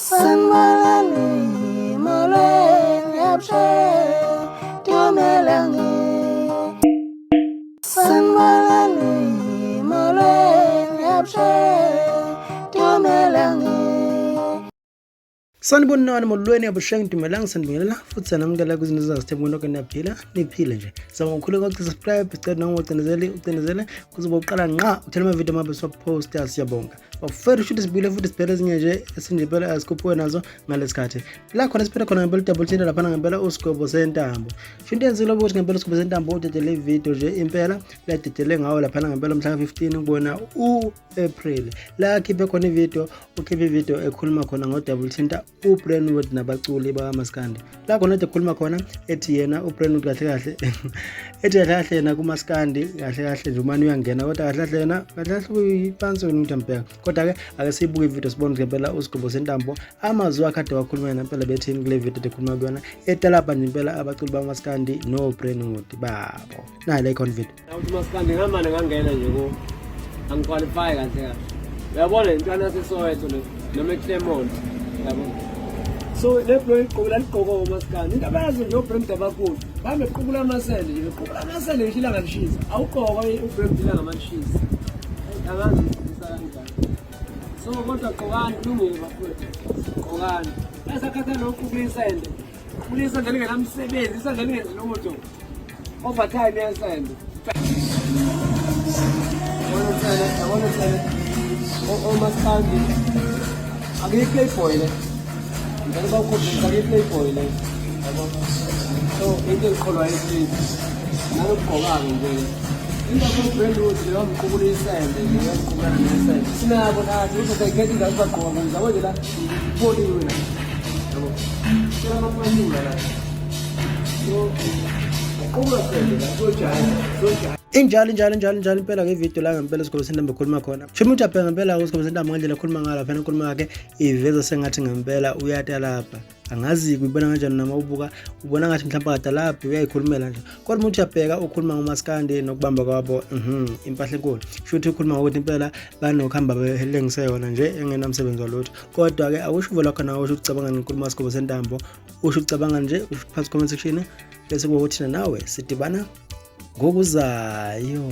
Sanibonani, molweni, abusheni, dumelang. Sanibonani, molweni, abusheni, dumelang. Sanibonani, molweni, abusheng, dumelang, sanibingelela futhi sanamukela kwizinto zazithembu nonke. Niyaphila, niphile nje. Siyabonga ukukhuleka ukuthi subscribe, sicela noma ucinezele ucinezele kuzoba uqala nqa uthela amavidiyo amabe siwaposta. Siyabonga bafethu, shuthi sibuyile futhi sibhele ezinye nje esinje impela asikhuphuke nazo ngalesikhathi la khona siphele khona ngempela udouble thinta laphana ngempela usigwebo sentambo. Sho into yenzile ukuthi ngempela usigwebo sentambo udedele ividiyo nje impela ladedele ngawo laphana ngempela mhla ka-15 kubona u-April, la khiphe khona ividiyo, ukhiphe ividiyo ekhuluma khona ngo-double thinta uBrandwood nabaculi bakamaskandi, la khona ede khuluma khona ethi yena uBrandwood kahle kahle, ethi kahle kahle yena kumaskandi kahle kahle nje umane uyangena, kodwa kahle kahle yena kahle kahle uyiphansi wena umuntu ambheka. Kodwa-ke ake siyibuke ividiyo sibone ngempela usigubho sentambo amazwi akhe ade wakhuluma yena impela bethini kule vidiyo ade khuluma kuyona, etalabha nje impela abaculi bamaskandi noBrandwood babo. Nayi le khona ividiyo. Ukuthi maskandi ngamane ngangena nje ku angiqualify kahle kahle. Uyabona intwana yaseSoweto le noma eClermont, yabo. So le blo igqoka ligqoka umaskandi. Into abayazi nje obrand abakhulu. Babequkula amasende nje, bequkula amasende ngisho ilanga lishisa. Awugqoka ubrand ilanga malishisa. Angazi ngifisa kanjani. So kodwa gqokani, kulungile bafowethu. Gqokani. Esakhatha nokuqukula isende. Qukula isende lingenamsebenzi, isende lingenzi lutho. Overtime yesende. Yabona nsele, yabona nsele. Omaskandi akuyi-playboy le. Ngicela bawukhombisa akuyi-playboy le. Yabo. So into eziqholwayo esilisa. Nalokugqoka-ke nje. Into yokubrand leyo mqukula isende nje, yomqukana nesende. Sinabo nathi ukuthi sayikhetha indawo esibagqoka kuzo. Yabo nje la kupholiwe la. Yabo. Sicela amapantula la. So uqukula sende la sojaya, sojaya. Injalo, injalo, injalo, injalo impela ke ividiyo la ngempela isigwebo sentambo ekhuluma khona. Sho umuntu abheka ngempela usigwebo sentambo ngendlela ekhuluma ngayo laphana, inkulumo yakhe iveza sengathi ngempela uyatalabha. Angazi kuyibona kanjani noma ubuka ubona ngathi mhlawumbe akatalabhi, uyayikhulumela nje, kodwa umuntu uyabheka ukhuluma ngomaskandi nokubamba kwabo impahla enkulu. Sho ukuthi ukhuluma ngokuthi impela banokuhamba belengise yona nje engenamsebenzi walutho. Kodwa-ke akusho uvo lwakho nawe, usho ukucabanga ngenkulumo kasigwebo sentambo, usho ukucabanga nje, usho phansi comment section, bese kuba ukuthi thina nawe sidibana ngokuzayo.